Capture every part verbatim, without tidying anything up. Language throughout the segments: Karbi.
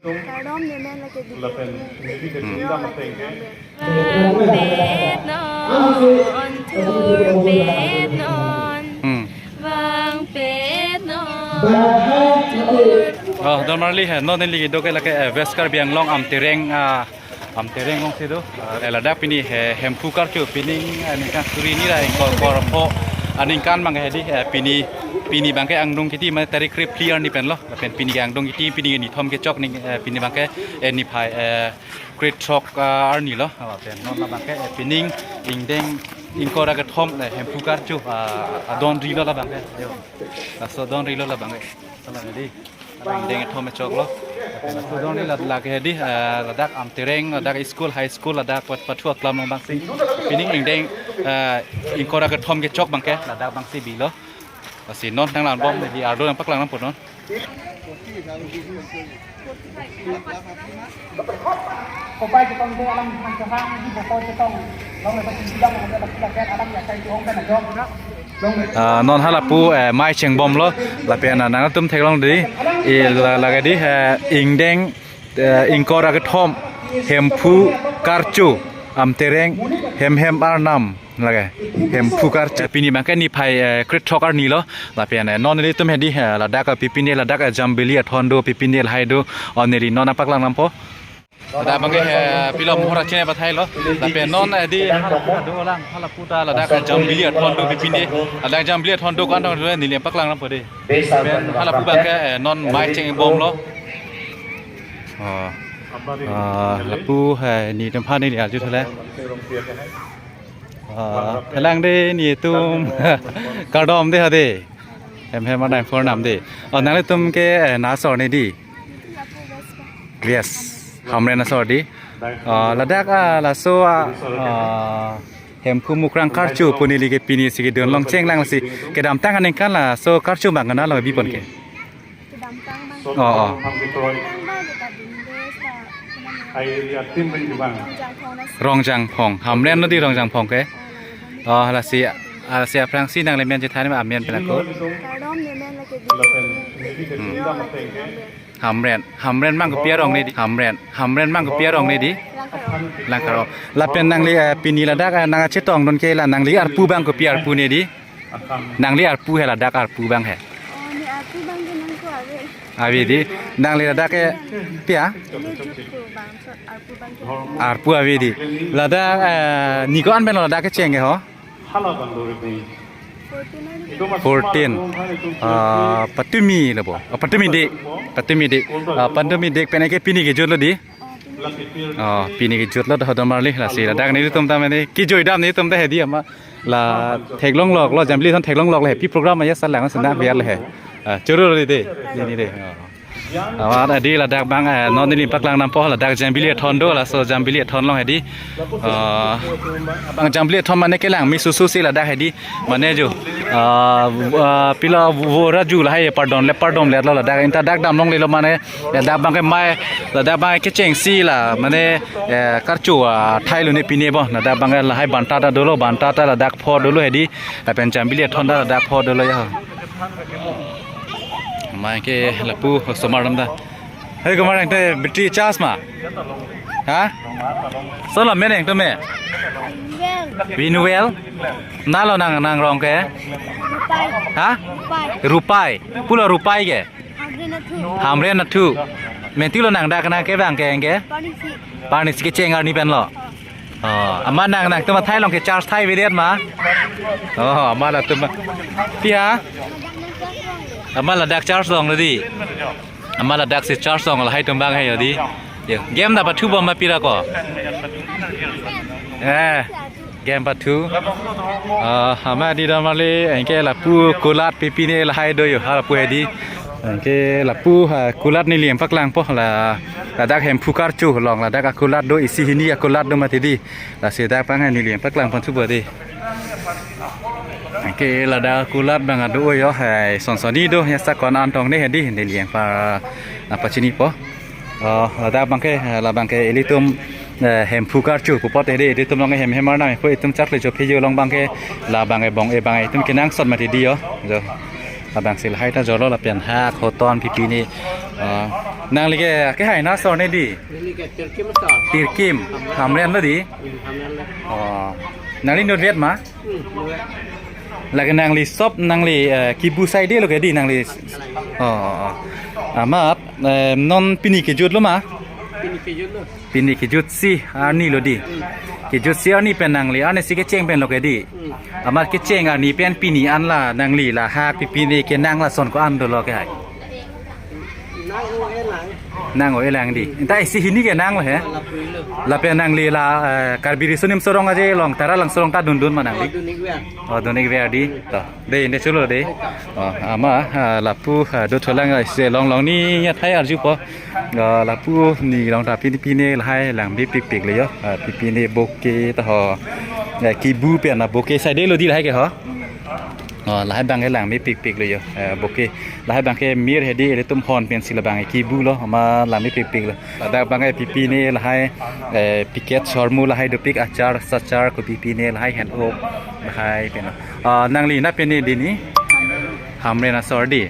Kardom nemen lake di. Lapen neli ke Hmm. Sunda Mateng ke. Bang pet non, thur pet non. Hmm. Bang pet non, thur. Oh, don marli he, non neli kedo ke lake, eh, West Karbi Anglong Amtereng, ah, Amtereng alongsi do. Eh, ladak pini he, Hemphu karcho pining, eh, ningkan suri hini ra ingkoi ra pho aningkan abang he di, eh, pini, pini abang ke angdung kiti mane tarik krephli arni pen lo. Lapen pini ke angdung kiti, pini ke nithom kechok ning, eh, pini abang ke, eh, niphai, eh, krethrok, ah, arni lo. Ah, lapen non labang ke, eh, pining ingdeng ingkoi ra kethom, eh, Hemphu karcho, ah, adon ri lo labang ke. Yo. Laso adon ri lo labang ke. Salam di. Ingdeng kethom kechok lo. Lapen laso adon ri la, lake he di, eh, ladak Amtereng, ladak school, high school, ladak pat, pathu aklam along abangsi. Pining ingdeng, eh, ingkoi ra kethom kechok abang ke, ladak abangsi bi lo. Lasi non nanglangbom di arlo nangpaklang nangpo non. Kopai chetong do alam hang kehang di bokoi chetong. Long le pasin sidang long le pasin lagen alam ya kai di ong kan ajok. Long le Ah, non halapu, eh, mai chengbom lo, lapen, ah, nangtum theklong di, eh, la, lake di, eh, ingdeng, eh, ingkoi ra kethom, Hemphu karcho, Amtereng, Hemhem arnam, lake, Hemphu karcho. Eh, pini abang ke niphai, eh, krethrok arni lo, lapen, eh, non nelitum he di, eh, ladak, eh, pipine ladak, eh, Jambili athon do, pipine lahai do, oh, neli non nangpaklang nangpo. Ladak abang ke, eh, pilo mohor chine pathai lo. Lapen non, eh, di, halapu ta do lang, halapu ta ladak, eh, Jambili athon do pipine. Ladak Jambili athon do kan do neli nangpaklang nangpo di. Lapen halapu abang ke, eh, non mai chengbom lo. Oh. Ah, lapu, eh, nelitum aphan neli arju thule. Ah, kelang di nelitum kardom di ha di. Hemhem arnam, thur arnam di. Oh, nanglitum ke, eh, na asor ne di? Yes. Hamren asor di. Ah, ladak, ah, laso, ah, ah, Hemphu Mukrang karcho pu neli ke pini si kedun long chenglang si. Kedamtang aningkan laso karcho abang kona long bipon ke. Kedamtang abang. Oh, oh. Kedamtang abang kita dun desa. Ai ya tim ring bang. Rongjangphong. Hamren lo di Rongjangphong ke. Oh, lasi, ah, lasi aphrangsi nangli men chethan ma amen pen ako. Kardom nemen lake di. Hmm. Hamren. Hamren abang kopi arong ne di. Hamren. Hamren abang kopi arong ne di. Langkaro. Langkaro. Lapen nangli, eh, pini ladak, eh, nangchetongdun ke la nangli arpu abang kopi arpu ne di. Nangli arpu he ladak arpu abang he. Oh, ne arpu abang ke nangko ave. Ave di. Nangli ladak ke pia? Ne jutpo bang, so arpu abang ke. Arpu ave di. Ladak, eh, niko an pen ladak kecheng ke ho? Fourteen. Ah, patumi lo bo. Ah, patumi dik. Patumi dik. Ah, patumi dik pen ke pini kejut lo di. Oh, pini kejut lo dah don marli lasi ladak nelitum ta mane kejui dam nelitum ta he di ama la theklong lok lo Jambili athon theklong lok le happy program ya salang sana biar le he. Ah, churu lo di de. Di, di de. Oh. Amat adi ladak abang, eh, non neli paklang nangpo ladak Jambili athon do laso Jambili athon along he di. Ah, abang Jambili athon mane kelang mi susu si ladak he di. Mane jo, ah, ah, pila vora ju lahai pardon le pardon le lo ladak inta dak dam longle lo mane ladak abang ke mai ladak abang ke chengsi la mane, eh, karcho, ah, thai lo ne pine bo ladak abang ke lahai banta ta dolo banta ta ladak pho dolo he di lapen Jambili athon ta ladak pho dolo ya. Mai ke lapu osomar dam ta. Hei, kumar, nangte battery charge ma? Ha? Solo meneng to me? Well. Binuel? Nalo nang, nangrong ke? Rupai. Ha? Rupai. Rupai. Pulo Rupai ke? Hamren athu. Hamren athu. Menti lo nang dak nang ke bang ke ke? Parnisi. Parnisi kecheng arni pen lo. Oh, amat nang nangtum athai along ke charge thai avedet ma? Oh, amat latum. Pia? Amat ladak charge long lo di. Amat ladak si charge long lahai atum abang he yo di. Yo, game ta pathu bom ma pira ko? Eh, game pathu. Ah, amat di don marli, anke lapu kulat pipine lahai do yo, ha lapu he di. Anke lapu, ah, kulat neli nangpaklangpo la, ladak Hemphu karcho along, ladak akulat do isi hini akulat do mati di. Lasi dak abang neli nangpaklang pon subo di. Anke ladak akulat abang ado yo, hai, sonsoni do, ya sa kon antong ne he di, neli nangpa, nangpachinipo. Oh, ladak abang ke, eh, labang ke ilitum, eh, Hemphu karcho pu apot he di, ilitum along hem hem arnam pu itum chak le jo phi jo along abang ke, labang ke bong e abang itum kenangsot mati di yo. Jo. Labangsi lahai ta jorlo lapen hak hoton pipine. Ah, nangli ke, ke hai na asor ne di? Neli ke Tirkim asor. Tirkim. Hamren lo di? Hmm, Hamren lo. Oh. Nangli nutvet ma? Hmm, nutvet. Lake nangli shop nangli, eh, kibu saide lo ke di nangli. Oh, oh, oh. Amat, eh, non pini kejut lo ma? Pini kejut lo. Pini kejutsi arni lo di. Hmm. Kejutsi arni pen nangli arnisi kecheng pen lo ke di. Hmm. Amat kecheng arni pen pini an la nangli lahai pipine kenang lason ko-an dolo ke hai? Nang o-e lang. Nang o-e lang di. Anta isi hini kenang lo he. Ah, lapu-i lo. Lapen nangli la, eh, Karbi Riso Nimso Rong Aje along Taralangso along ta dundun ma nangli? Oh, dun-ik ver. Oh, dun-ik ver di. To. De, inde chulo de. Oh, amat, ah, lapu, ah, do cholang, ah, isi along along ne athai arjupo. Ah, lapu ne along ta pini pine lahai langmepikpik lo jo. Ah, pipine bouquet ta ho. Eh, kibu pen abouquet saide lo di lahai ke ho. Oh, lahai abang ke langmepikpik lo jo. Eh, bouquet. Lahai abang ke mir he di, ilitum hon pensi labang ke kibu lo, amat langmepikpik lo. Ladak abang ke pipine lahai, eh, packet hormu lahai dopik, achar, sachar, ko pipine lahai hand soap lahai pen. Ah, nangli na pine di ni? Hamren asor di.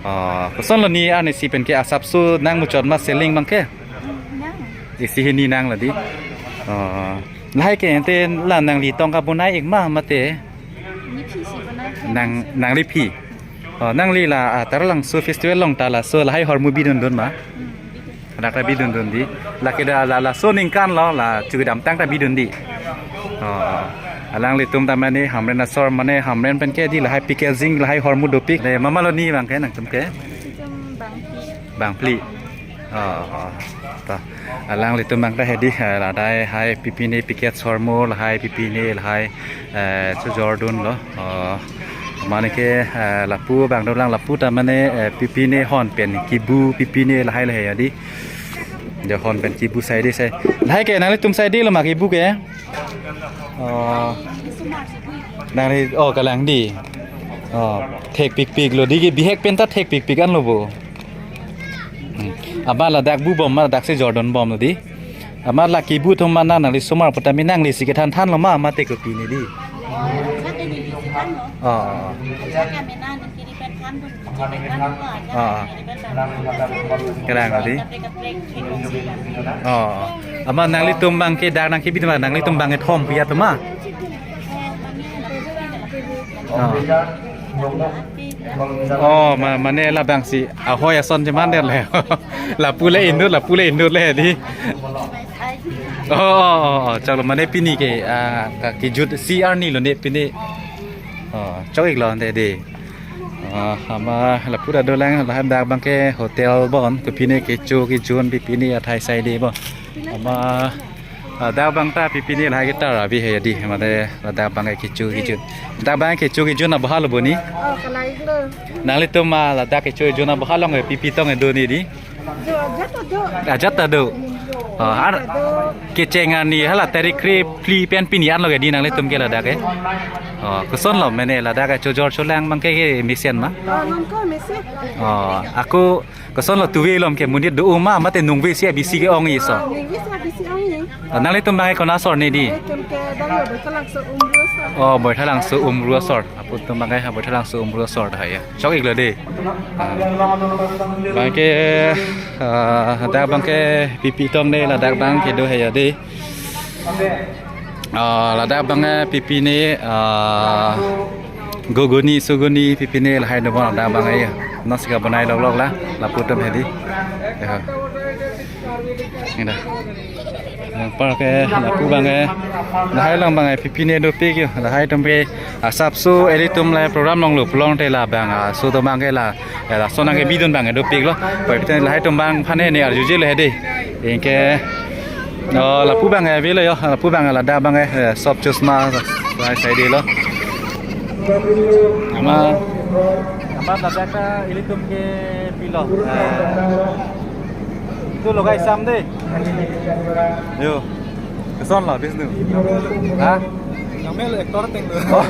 Ah, koson lo ne arnisi pen ke asapso nangmuchot ma selling abang ke? Nang. Isi hini nang lo di. Ah, lahai ke ante la nangli tong kabonai-ik ma mate? Nephi si bonai. Nang, nangli phi. Oh, nangli la, ah, Taralangso festival along ta laso lahai hormu bidundun ma? Hmm, bidun. Ladak ta bidundun di. Lake da la, laso ningkan lo la chukidamtang ta bidun di. Oh, oh. Alanglitum ta mane Hamren asor mane Hamren pen ke di lahai packaging lahai hormu dopik. De, mama lo ne abang ke nangtum ke? Itum bangphli. Bangphli. Oh, oh. To. Alanglitum abang ta he di, eh, ladak hai pipine packet hormu lahai pipine lahai, eh, chojordun lo. Oh. Mane ke, eh, lapu abang dolang lapu ta mane, eh, pipine hon pen kibu pipine lahai lahai ya di. Jo hon pen kibu saide sai. Lahai ke nanglitum saide lo ma kibu ke? Oh. Nangli, oh, kalang di. Oh, thekpikpik lo di ke bihek pen ta thekpikpik an lo bo. Hmm. Amat ladak bubom ma ladak si jordunbom lo di. Amat la kibu atum ma nangli osomar pu tame nanglisi kethan than lo ma mate kopine di. Oh. Ah, ah. Kalang lo di. Oh. Amat nanglitum abang ke dak nangkebi atum ma nanglitum abang kethom pi atum ma. Oh. Oh, ma-, mane labangsi ahoi ason cheman der le. Lapu le inut, lapu le inut le di. Oh, oh, oh, oh, choklo mane pini ke, ah, ka kejutsi arni lo ne pini. Oh, chok-ik lo ante di. Ah, amat lapu ta dolang lahai dak abang ke hotel bon, kopine kecho kejun pipine athai saide bon. Amat, ah, dak abang ta pipine lahai ke tar abi he di, mane ladak abang ke kecho kejun. Dak abang kecho kejun aboha lo bo ni? Oh, kalang lo. Nanglitum ma ladak kecho kejun aboha along ke pipi tong do ni di? Jo, ajat ta do. Ajat ta do. Hmm, jo. Oh, ar ajat ta do. Kecheng arni hala tarik kre phli pen pini an lo ke di nanglitum ke ladak ke. Oh, koson lo mane ladak ke chojor cholang abang ke, ke mesen ma? Oh, non ko mesen. Oh, ako koson lo tuve lom ke monit do-o ma mate nungve si abisi ke-ong-i so. Ah, nungve si abisi ong-i. Ah, nanglitum abang ke konat asor ne di? Itum ke dang lo Boithalangso Umru asor. Oh, Boithalangso Umru asor. Lapu atum abang ke ha Boithalangso Umru asor dah ya. Chok-ik lo di. Ah. Abang ke, ah, dak abang ke pipi tong ne ladak abang kedo he ya di. Ah, ladak abang ke pipine, ah, gogoni, sogoni pipine lahai do bon ladak abang ke ya. Nonsi kabonai lok lok la, lapu atum he di. Ya. Ini dah. Anpar ke lapu abang ke, lahai along abang ke pipine dopik yo, lahai atum ke asapso ilitum la program along lo pulote labang, ah, aso atum abang ke la, eh, lason nangkebidun abang ke dopik lo. Pai pite lahai atum abang aphan ne arjuje le he di. Anke, oh, lapu abang ke avelo yo, lapu abang ke ladak abang ke, eh, shop chosma, lahai saide lo. Amat, amat ladak ta ilitum ke pilo. Eh, itu logai sam de. Yo. Koson lo, Bisnu? Ha? Yang mel actor ateng lo. Oh.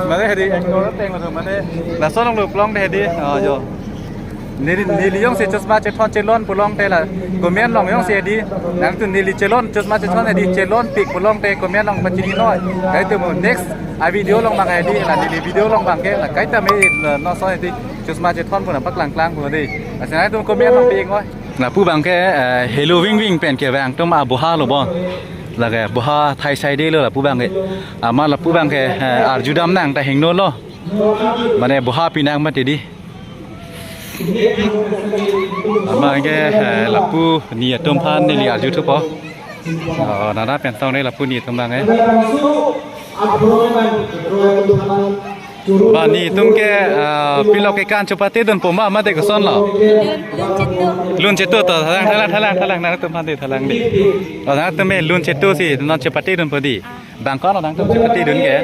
Mane he di actor ateng lo, mane. Lason along lo pulote he di. Oh, yo. Neli, neli jongsi chosma chethon chelon pulote la comment along jongsi edi, nangtum neli chelon chosma chethon edi chelonpik pulote comment along pachini noi. Kaitum next a video along abang edi, la neli video along abangke la kaita me, eh, non ason edi chosma chethon pu nangpaklangklang pu edi. Lasi nangtum comment along pi-ik noi. Lapu abangke, eh, Helo Vingving pen kevang atum aboha lo bon. Lake boha thai saidelo lapu abangke. Amat lapu abangke, eh, arjudam nang ta hingno lo. Mane boha pinang mati di. Amat ke, eh, lapu ni atum aphan neli arjuthupo. Oh, nana pen tong ne lapu ni atum abangke. Ba nitum ke, ah, pilo kekan chopatedunpo ma mate kosonlo? Lun chetu. Lun chetu to, thalang, thalang, thalang, thalang, nangtum aphan di thalang di. Oh, nangtum me lun chetu si non chopatedunpo di. Bang ko-an lo nangtum chopatedun ke?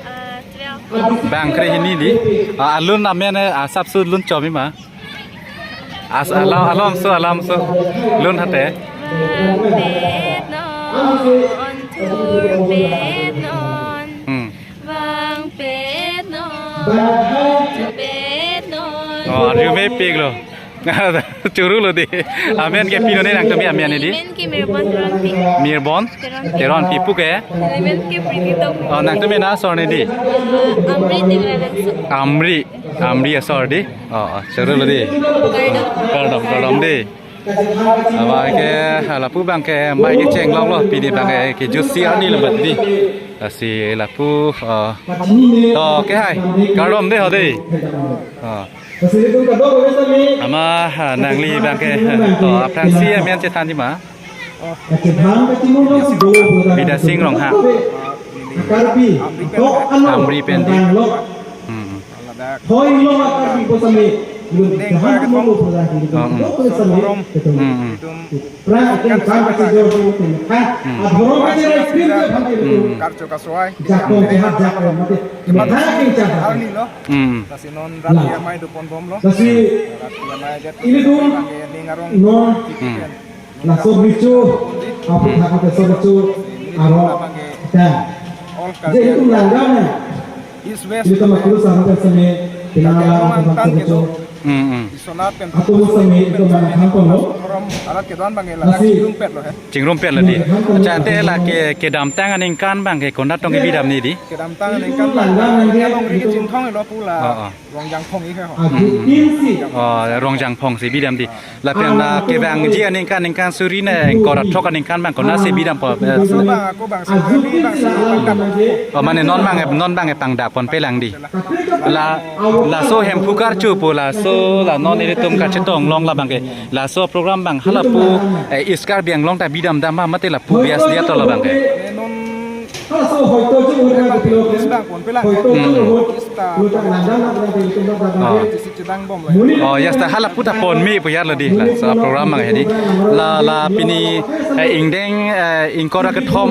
Ah, twelve. Bang kre hini di. Ah, alun amen, eh, asapso lun chomi ma. As alam, alamso, alamso. Lun hate. Bang pet non, thur pet non. Hmm. Bang pet non, thur pet non. Oh, arjumepik lo. Choro lo di. Amen ke pino ne nangtum amen ne di? Amen ke Mirbon Teronpi. Mirbon? Teronpi. Teronpi pu ke? Amen ke Priti Tokbi. Oh, nangtum me na asor ne di? Ah, Amri Tingranangso. Amri. Amri asor di. Oh, oh, choro lo di. Kardom. Kardom, kardom di. Amat ke, ah, lapu abangke mai kecheng lok lo, pini abangke kejutsi arni lo mati di. Lasi lapu, ah, to ke hai, kardom di ho di. Ah. Amat, ah, nangli abangke, to aphrangsi amen chethanji ma. Bidya Sing Ronghang. Amri pen di. Hmm. Hmm, hmm. Hmm, hmm. Hmm. Karcho kaswai. Arni lo. Hmm. Lasi non rati amei do ponbomlo. Rati amei det. Ning arong. Hmm. Laso bicho, apu thak ate so bicho, aro, ta. All je itu langgar na. East West. Itu makulu sama ke sini, pinang lang, sama ke bicho. Hmm, hmm. Isona pen. Apu sami itu mana kampung lo. Arat kedo-an abangke la. Masih. Chingrumpet lo he. Chingrumpet lo di. Acha te la ke, kedamtang aningkan abangke konat tong kebidam ne di. Kedamtang aningkan abangke. Along rigi chinthong lo pu la. Oh, oh. Rongjangphong ike ho. Hmm. Oh, Rongjangphong si bidam di. Lapen, ah, kevangji aningkan, ningkan suri ne, ingkoi ra throk aningkan abang konatsi bidampo, eh, bang ako bang si, bang si, bang si. Oh, mane non abang, non abang pangdapponpe lang di. La, laso Hemphu Karcho pu laso la non ilitum kachetong long la abangke. Laso program abang halapu, eh, East Karbi Anglong ta bidamdam ma mate lapu bias dia to la abangke. Non Hmm. Oh. Oh, ya sta halapu ta ponme pu ya lo di. Laso program abang he di. La, la pini, eh, ingdeng, eh, ingkoi ra kethom.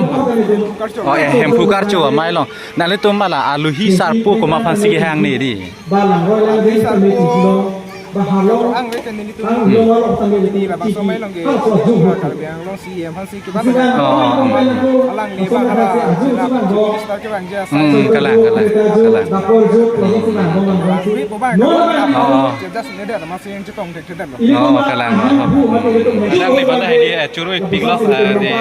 Oh, eh, Hemphu Karcho amei along. Nanglitum la aluhi sarpo komat aphansi kehang ne di. Ba lang roi lang ding kami tisi long. Ba halong. Ang roi ke nelitum. Ang long halong kami tisi. Labangso amei along ke. Ang so jung. Karbi Anglong C E M aphansi kevang. Oh, oh, oh. Alangli ba hala. Sila Chief Minister kevangji asai. Hmm, kalang, kalang, kalang. Dapur jut, langsung senang, bang, bang, bang. Alangli po bang. Oh, oh. Just nedet, masih yang chetong thekthedet lo. Oh, kalang. Alangli ba la he di, eh, choro-ikpik lo, eh, di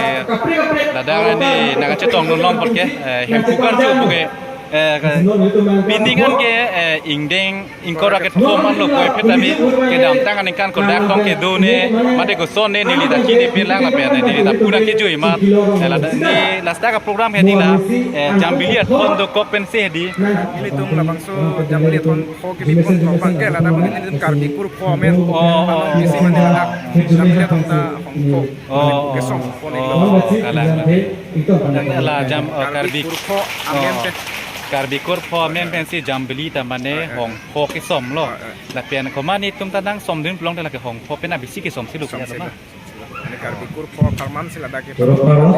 ladak ne nangkachetongdun long apot ke, eh, Hemphu Karcho pu ke, eh, ke, pining an ke, eh, ingdeng ingkoi ra kethom an lo puvoiphit tame kedamtang aningkan kodak tong kedo ne mate koson ne neli ta chinipin lang lapen neli ta pu nangkejui ma. Eh, la ne last ka program he di la, eh, Jambili Athon dokok pensi he di. Nelitum labangso Jambili Athon pho kebipon thok abangke ladak abang nelitum Karbi kur pho amen. Oh, oh. Ano isi mane ladak Jambili Athon ta hongpho. Oh, oh. Kesom pon iklo. Oh, kalang. La jam, oh, Karbi. Karbi kur pho amen pen. Karbi kur pho amen pensi Jambili ta mane hongpho kesom lo. Lapen komat netum ta nangsomdun pulote lake hongpho pen abisi kesomsi lo. Somsi lo. Mane Karbi kur pho apharman si ladak ke. Choro paro.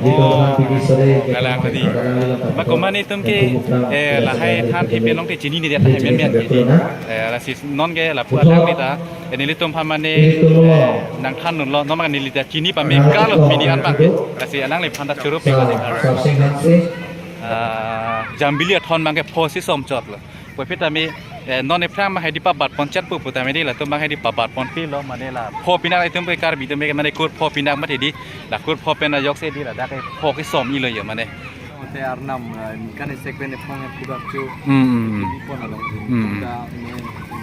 Oh, kalang tadi. Ma komat netum ke, eh, lahai than thepi long te chinine dia tha menmen ke. Eh, lasi non ke lapu alangli ta, eh, nelitum aphan mane, eh, nangthandunlo, non ma neli ta chini pame kalo pini an abangke. Lasi alangliphan ta choro-ik. Ah, Jambili Athon abangke pho si somchot lo. Puvoiphit tame, Eh, non ephrang ma hedi pabat pon chat pu pu ta medi latum ma hedi pabat ponpilo mane la pho pinak itum ke Karbi itum ke mane kur pho pinak mati di la kur pho pen ajok si di ladak ke pho kesom ilo yo mane. Te arnam, eh, kan sekven ephrang ephudak chu. Hmm, hmm, hmm. Di pon along. Hmm, hmm. Da ne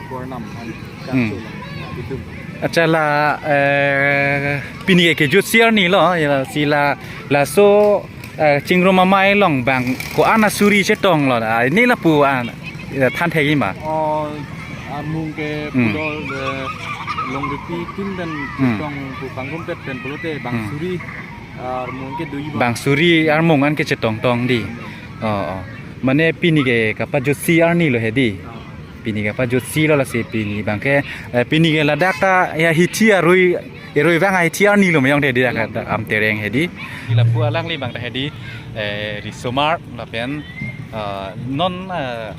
kur nam an ka Hmm. chu lang. Itum. Accha la, eh, pini ke kejut si arni lo, ya si la, laso, eh, Chingrum Amei along bang ko-an asuri chetonglo, ah, ne lapu an, eh, than thek-ik ma. Oh, armung ke Hmm. pulo, eh, Longripi tin pen Hmm. chetong pu pangrum pet pen pulote bang Hmm. suri, ah, armung ke do-i ba. Bang suri armung an ke chetongtong di. Oh, oh. Mane pini ke kapajut si arni lo hedi. Ah. Pini kapajut si lo lasi pini bang ke, eh, pini ke ladak ta ya hithi arui, arui bang hithi arni lo meyong hedi dak, dak Amtereng hedi. Di lapu alangli bang ta hedi, eh, risomar lapen, eh, non, eh,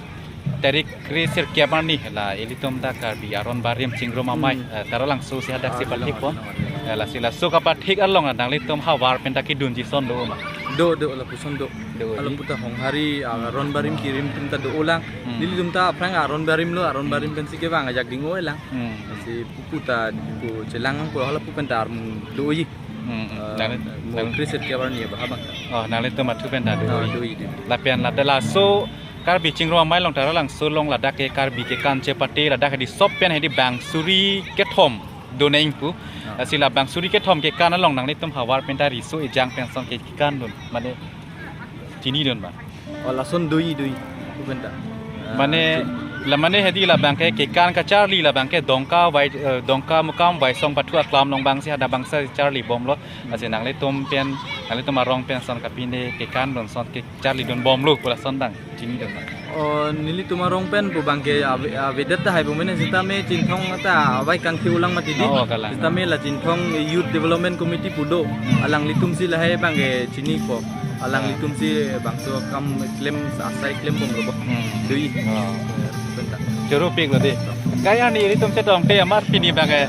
tarik kre sirkep arni la ilitum ta Karbi Aron Barim Chingrum Amei, Hmm. eh, Taralangso si hadak si Ah, pathik pon. Aron Barim. Eh, lasi laso kapathik along nanglitum havar pen ta kedunji ason do ma. Do, do, lapuson do. Do, Hala di. Puta Honghari, ah, Aron Barim kirim atum ta do-olang. Hmm. Nelitum ta aphrang Aron Barim lo, Aron Barim pensi kevang ajak ding-o-elang. Hmm. Si pupu ta pu chelang pu hala pu pen ta armung do-i. Hmm, hmm. Eh, Nangli-, mo nang- kre sirkep arni ba habang ta. Oh, nanglitum athu pen ta do-i. Ah, do-i, do-i. Lapen ladak laso Karbi Chingrum Amei along Taralangso along ladak ke Karbi kekan chepate ladak hedi sop pen hedi bang suri kethom do neng pu. Ah. Lasi la bang suri kethom kekan along nanglitum havar pen ta riso ejang pen ason ke kekan dun. Mane chinidun ba. Oh, lason do-i, do-i. Pu pen ta. Ah, Mane, chin- la mane hedi la bang ke kekan kacharli la bang ke Dongka Vai, eh, Dongkamukam Vaisong pathu aklam along bang si hadak bang si charli bomlo. Lasi nanglitum pen, nanglitum arong pen ason kapine kekan dun ason ke charli dun bomlo pu lason dang chinidun ba. Oh, nelitum arong pen pu bang ke ave-, avedet tahai pu mene sitame Chinthong ta avai kangthi-olang mati di. Oh, kalang. Sitame la Chinthong Youth Development Committee pu do. Hmm. Alanglitum si lahai bang ke chinipo. Alanglitum si bangso akam klem asai klem bomlo bo. Hmm. Do-i. Oh. Pu pen ta. Choro pik lo di. Kaya ni ilitum chetong te amat pini bang ke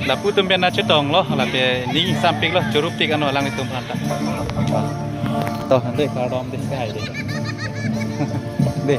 lapu atum pen ta chetonglo lapen ning sampik lo choro pik ano alanglitum aphan ta. To, nanti kardom di sky di. Di.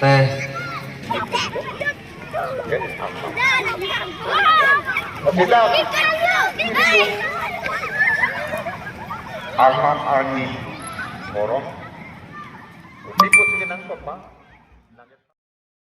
Te. Kita arman arni borok. Ikut kenang papa.